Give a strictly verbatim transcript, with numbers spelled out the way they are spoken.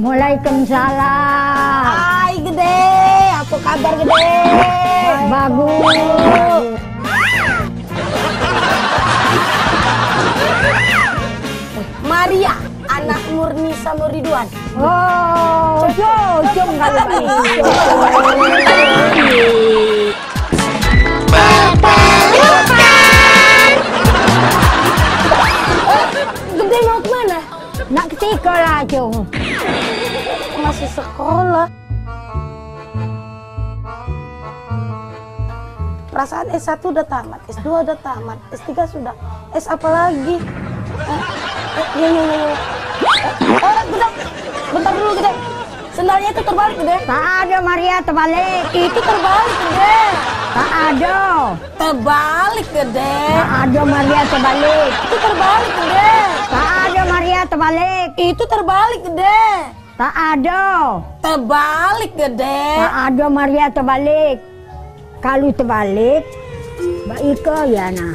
Waalaikumsalam. Hai, Gede. Apa kabar, Gede? Bagus. Maria, anak Murni samo Ridwan. Oh, jujung kalu balik. Gede mau kemana? Nak ke sekolah, Cung. Masih sekolah. Perasaan S satu udah tamat, S dua udah tamat, S tiga sudah. S apa lagi? Eh, eh, ya, ya, ya, ya. Eh, eh, bentar. Bentar dulu, Gede. Sendalnya itu terbalik, Gede. Tak ada, Maria, terbalik. Itu terbalik, Gede. Tak ada. Terbalik, Gede. Tak ada, Maria, terbalik. Itu terbalik, Gede. Tak ada, Maria, terbalik. Itu terbalik, Gede. Tak ada. Terbalik, Gede. Tak ada, Maria, terbalik. Kalu terbalik, baik ya, nah.